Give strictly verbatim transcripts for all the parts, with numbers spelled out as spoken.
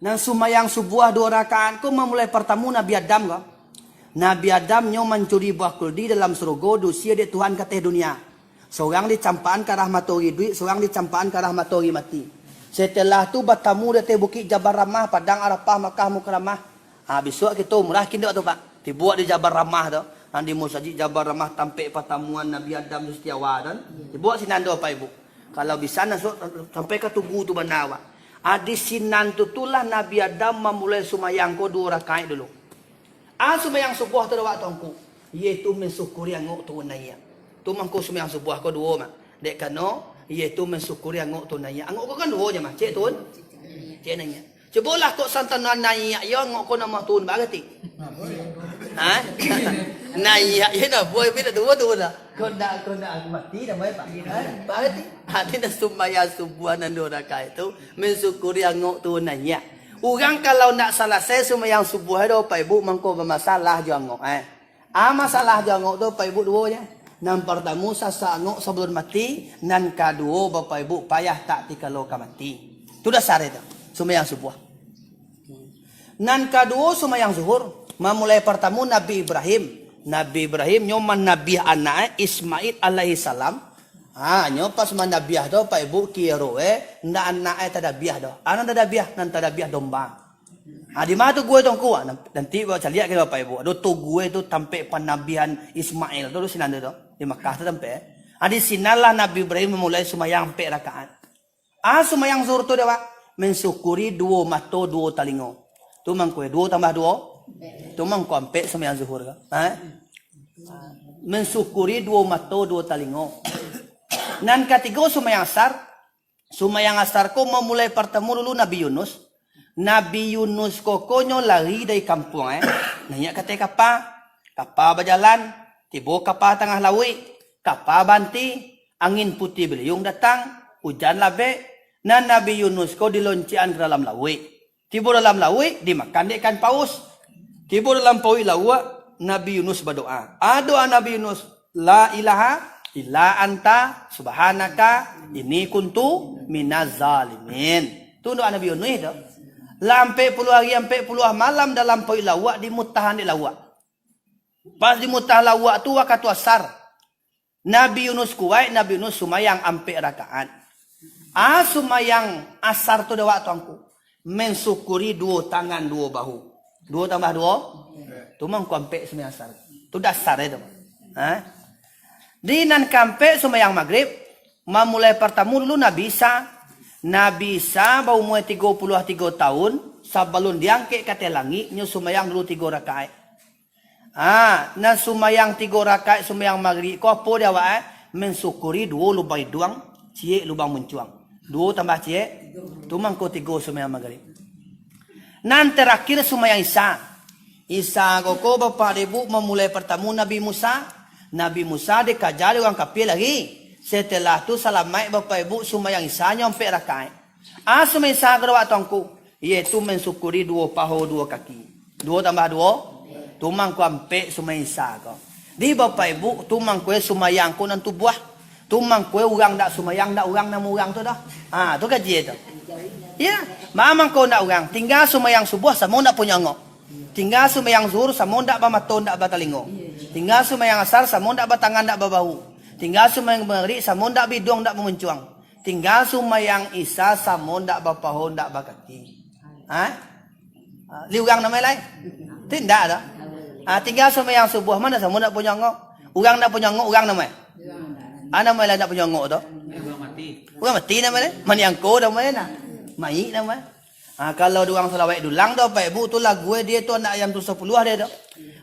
Nan sumayang subuah duo rakaat ko mamulai partamu Nabi Adam ko. Nabi Adam nyo mancuri buah kuldi dalam surugo, diusia dek Tuhan ka ateh dunia. Surang dicampakan ka arah matoari iduik, surang dicampakan ka arah matoari mati. Setelah tu batamu di ateh bukik Jabal Rahmah, Padang Arafah, Makkah Mukarramah. Ha, bisuak kito umrah kini tu, Pak. Tibo di Jabal Rahmah tu. Nan di Musajik Jabal Rahmah tampek patamuan Nabi Adam jo Siti Hawa tu. Tibo sinan tu, Bapak Ibu. Kalau bisa, nan suok sampai ka tugu tu bana, Pak. Ha, di sinan tu, tu lah Nabi Adam mamulai sumayang ko duo rakaat dulu. Ah, sumbayang subuah tu dek awak Tuanku, yaitu mansyukuri angok turun naiak. Tu mangko sumbayang subuah ko duo mah. Dek kano, yaitu mansyukuri angok turun naiak. Angok ko kan duo je mah, ciek turun, ciek naiak. Cubolah kok santano naiak yo angok ko namo turun, barati? Ha? Naiak yo namo, tapi dah duo turun dah. Kok ndak, kok ndak mati namo, Pak? Ha? Barati? Hati dah sumbayang subuah nan duo rakaat tu, mansyukuri angok turun naiak. Urang kalau ndak salasai sumbayang subuah do, Pak Ibu, mangko bamasalah jo angok, eh. Ah, masalah jo angok tu, Pak Ibu, duo je. Nan partamo, sasak angok sabalun mati, nan kaduo, Bapak Ibu, payah tak tikalo ka mati. Tu dasar itu, sumbayang subuah. Nan kaduo, sumbayang zuhur. Mamulai partamo Nabi Ibrahim. Nabi Ibrahim nyo manabiah anak, eh, Ismail alaihissalam. Ha, nyo pas manabiah tu, Pak Ibu, kiro, eh, ndak anak, eh, tadabiah doh. Anak tadabiah, nan tadabiah domba. Ha, di ma tugu tu, Tuanku? Ha, nan-, nanti bawa caliak ka Bapak Ibu. Ado tugu tu tampek panabiahan Ismail tu, di sinan tu, tu. Di Makkah tu tampek. Ha, di sinanlah Nabi Ibrahim mamulai sumbayang ampek rakaat. Ah, sumbayang zuhur tu dek awak, mansyukuri duo mato, duo talingo. Tu mangko duo tambah duo? Tu mangko ampek sumbayang zuhur tu. Ha? Mansyukuri duo mato, duo talingo. Nan katigo sumbayang asar. Sumbayang asar ko mamulai partamo dulu Nabi Yunus. Nabi Yunus ko, ko nyo lari dari kampuang, eh. Naiak ka ateh kapa. Kapa bajalan, tibo kapa tangah lauik, kapa baanti, angin putiah biliung datang, ujan labek, nan Nabi Yunus ko diloncekan ka dalam lauik. Tibo dalam lauik, dimakan dek ikan paus. Tibo dalam paruik lauak, Nabi Yunus badoa. A doa Nabi Yunus, "La ilaha illa anta subhanaka inni kuntu minaz zalimin." Tu doa Nabi Yunus tu. Lah ampek puluah ari, ampek puluah malam dalam paruik lauak, dimutahan dek lauak. Pas dimutah lauak tu wakatu asar. Nabi Yunus kuaik, Nabi Yunus sumayang ampek rakaat. Ah, sumayang asar tu dek awak Tuanku. Mansyukuri duo tangan, duo bahu. Duo tambah duo? Tu mangko ampek sumayang asar. Tu dasar itu. Ha? Di nan kaampek sumayang magrib, mamulai partamo dulu Nabi Isa. Nabi Isa baumua tigo puluah tigo taun, sabalun diangkek ka ateh langik, nyo sumayang dulu tigo rakaat. Ha, nan sumayang tigo rakaat sumayang magrib ko apo dek awak, eh? Mansyukuri duo lubang iduang, ciek lubang muncuang. Duo tambah ciek, tu mangko tigo sumayang magrib. Nan tarakhir sumayang Isa. Isa ko, ko Bapak Ibu mamulai partamo Nabi Musa. Nabi Musa dikaja dek urang kafir lari. Setelah tu salamaik Bapak Ibu sumayang Isa nyo ampek rakaat. Ah, sumayang Isa ko dek awak Tuanku. Yaitu mansyukuri duo paho, duo kaki. Duo tambah duo, tu mangko ampek sumayang Isa ko. Di Bapak Ibu, tu mangko sumayang ko nan tubuah. Tu mangko urang ndak sumayang, ndak urang namo urang tu doh. Ha, tu kaji tu. Ya, ma mangko ndak urang. Tingga sumayang subuah samo ndak punyo angok. Tingga sumayang zuhur samo ndak bamato, ndak batalingo. Tingga sumayang asar samo ndak batangan, ndak babahu. Tingga sumayang magrib samo ndak biduang, ndak bamuncuang. Tingga sumayang Isa samo ndak bapaho, ndak bakaki. Ha? Ha, li urang namo lai? Ti ndak doh. Ha, tingga sumayang subuah mano samo ndak punyo angok. Urang ndak punyo angok, urang namo? Ha, namo lai ndak punyo angok tu? Urang mati namo lai? Maniangko namo lai nah. Mayik namo. Ha, kalau di urang salawaik dulang tu, Bapak Ibu, tu lagu dia tu, anak ayam tu sapuluah dia tu.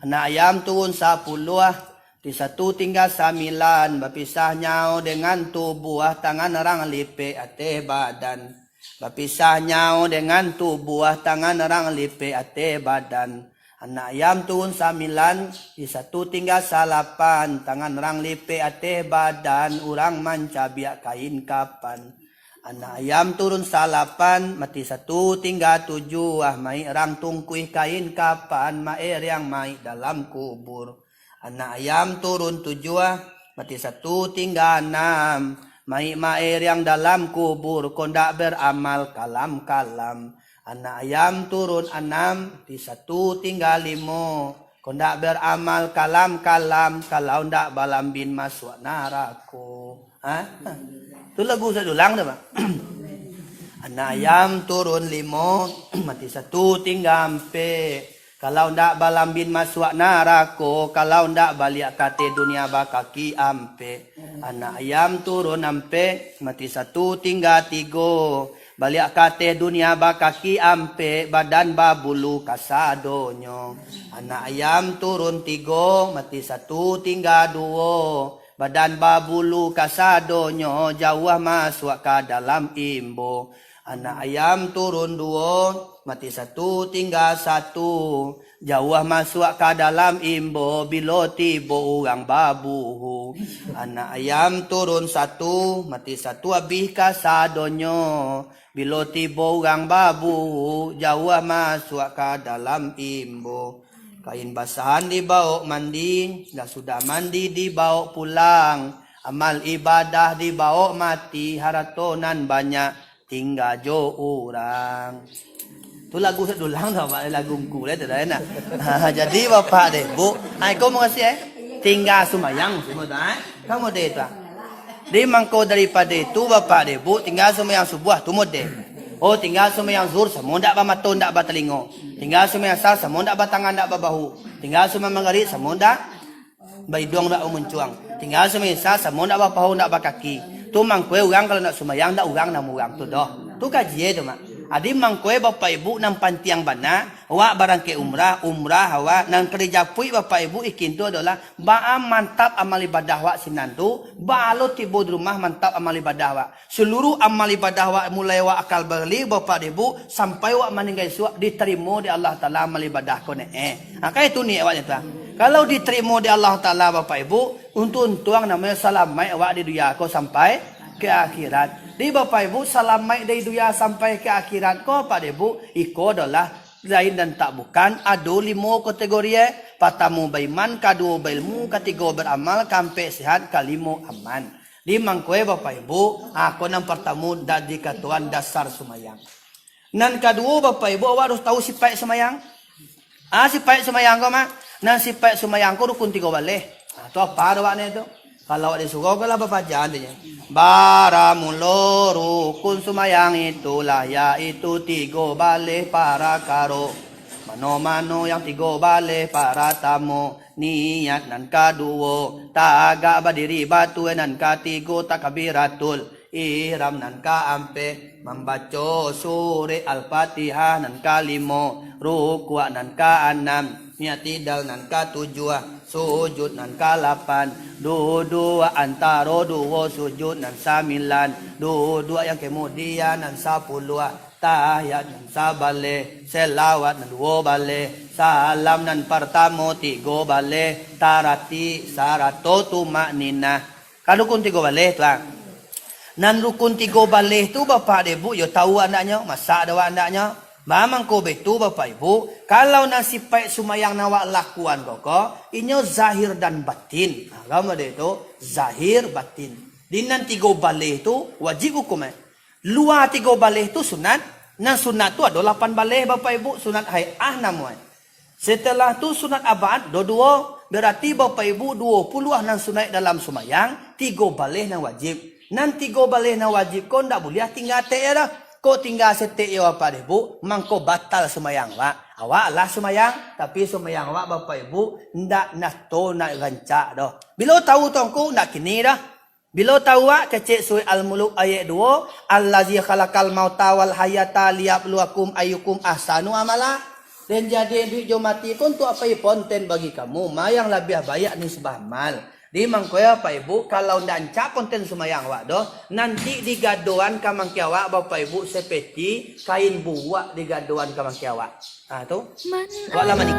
Anak ayam turun sapuluah, di satu tingga sambilan, bapisah nyao dengan tubuah, tangan rang lipek ateh badan. Bapisah nyao dengan tubuah, tangan rang lipek ateh badan. Anak ayam turun sambilan, di satu tingga salapan, tangan rang lipek ateh badan, urang mancabiak kain kapan. Anak ayam turun salapan, mati satu tingga tujuah, mayik rang tungkuih kain kapan, maeriang mayik dalam kubur. Anak ayam turun tujuah, mati satu tingga anam, Mayik maeriang dalam kubur, kok ndak beramal kalam-kalam. Anak ayam turun anam, mati satu tingga limo. Kok ndak beramal kalam-kalam, kalau ndak balambin masuak narako. Ha? Tu lagu Ustaz Dulang tu, Pak. Anak ayam turun limo, mati satu tingga ampek. Kalau ndak balambin masuak narako, kalau ndak baliak ka ateh dunia bakaki ampek. Anak ayam turun ampek, mati satu tingga tigo. Baliak ka ateh dunia bakaki ampek, badan babulu kasadonyo. Anak ayam turun tigo, mati satu tingga duo. Badan babulu kasadonyo, jauah masuak ka dalam imbo. Anak ayam turun duo, mati satu tingga satu. Jauah masuak ka dalam imbo, bilo tibo urang babuhu. Anak ayam turun satu, mati satu abih kasadonyo. Bilo tibo urang babuhu, jauah masuak ka dalam imbo. Kain basahan dibawok mandi, lah sudah mandi dibawok pulang. Amal ibadah dibawok mati, harato nan banyak tingga jo urang. Tu lagu Sadulang tu, Pak, lagu ngku lah tu dah, enak. Ha, jadi Bapak deh, Bu, ai ko mukasuik, eh? Tingga sumayang, semua tu, eh? Kamu deh tu, ah. Di mangko daripado itu, Bapak deh, Bu, tingga sumayang subuah tu modeh. Oh, tingga sumayang zuhur, samo ndak bamato, ndak batalingo. Tingga sumayang asar, samo ndak batangan, ndak babahu. Tingga sumayang magarib, samo ndak baiduang, ndak bamuncuang. Tingga sumayang isya, samo ndak bapaho, ndak bakaki. Tu mangko urang kalau ndak sumayang, ndak urang namo urang tu doh. Tu kaji e tu, Mak. Adi mangko Bapak Ibu nan pantiang bana, awak barangkek umrah, umrah awak, nan ka dijapuik Bapak Ibu ikin tu adolah, baa mantap amal ibadah awak sinan tu, baa lo tibo di rumah mantap amal ibadah awak. Saluruh amal ibadah awak, mulai awak akal baligh, Bapak Ibu, sampai awak maningga isuak, ditarimo dek Allah Taala amal ibadah ko ne, eh. Ha, kan itu niat awaknyo tu, ah. Kalau ditarimo dek Allah Taala, Bapak Ibu, untu-untuang namonyo salamaik awak di dunia ko sampai ka akhirat. Di Bapak Ibu, salamaik dari dunia sampai ka akhirat ko, Bapak Ibu, iko adolah lain dan tak bukan, ado limo kategori, eh. Partamo baiman, kaduo bailmu, katigo baramal, kaampek sehat, kalimo aman. Di mangko e, Bapak Ibu, ah, ko nan partamo da-, dikatoan dasar sumayang. Nan kaduo, Bapak Ibu, awak harus tahu sipaik sumayang. Ah, sipaik sumayang ko, Mak. Nan sipaik sumayang ko rukun tigo baleh. Ah, tu apa awak ni tu? Kalau awak di surau ko lah bapaja intinyo. Baramulo rukun sumayang itulah, yaitu tigo baleh parakaro. Mano-mano yang tigo baleh, paratamo, niat, nan kaduo, tagak badiri batua, nan katigo, takbiratul ihram, nan kaampek, mambaco surek Al-Fatihah, nan kalimo, rukuak, nan kaanam, i'tidal, nan katujuah, sujud, nan kalapan, duduak antaro duo sujud, nan sambilan, duduak yang kemudian, nan sapuluah, tahiyat, nan sabaleh, selawat, nan duo baleh, salam, nan partamo, tigo baleh, taratik, sarato tumakninah. Kan rukun tigo baleh tu, ah. Nan rukun tigo baleh tu, Bapak dek Ibu, yo tahu andaknyo, masak ado andaknyo. Ba mangko baitu, Bapak Ibu, kalau nan sipaik sumayang nan awak lakuan ko, ko, inyo zahir dan batin. Ha, kamu ado itu, zahir, batin. Di nan tigo baleh tu, wajib hukum, eh. Lua tigo baleh tu sunat, nan sunat tu ado lapan baleh, Bapak Ibu, sunat hai'ah namo e. Setelah tu sunat ab'ad, do duo, berarti Bapak Ibu duo puluah nan sunat dalam sumayang, tigo baleh nan wajib. Nan tigo baleh nan wajib ko ndak buliah tingga tek yo doh. Kok tingga setek yo Bapak Ibu, mangko batal sumayang awak. Awak lah sumayang, tapi sumayang awak Bapak Ibu ndak nato, ndak rancak doh. Bilo tahu tu angku, ndak kini doh. Bilo tahu awak kecek Surat Al-Muluk ayat duo, "Allazi khalaqal mauta wal hayata liyabluwakum ayyukum ahsanu amala." Den jadian iduik jo mati ko untuak apai ponten bagi kamu, ma yang labiah baiak nisbah amal. Di mangko yo, Bapak Ibu, kalau ndak rancak ponten sumayang awak doh, nanti digadoan ka mangkek awak, Bapak Ibu, seperti kain buruak digadoan ka mangkek awak. Ha, tu. Awak lah mani-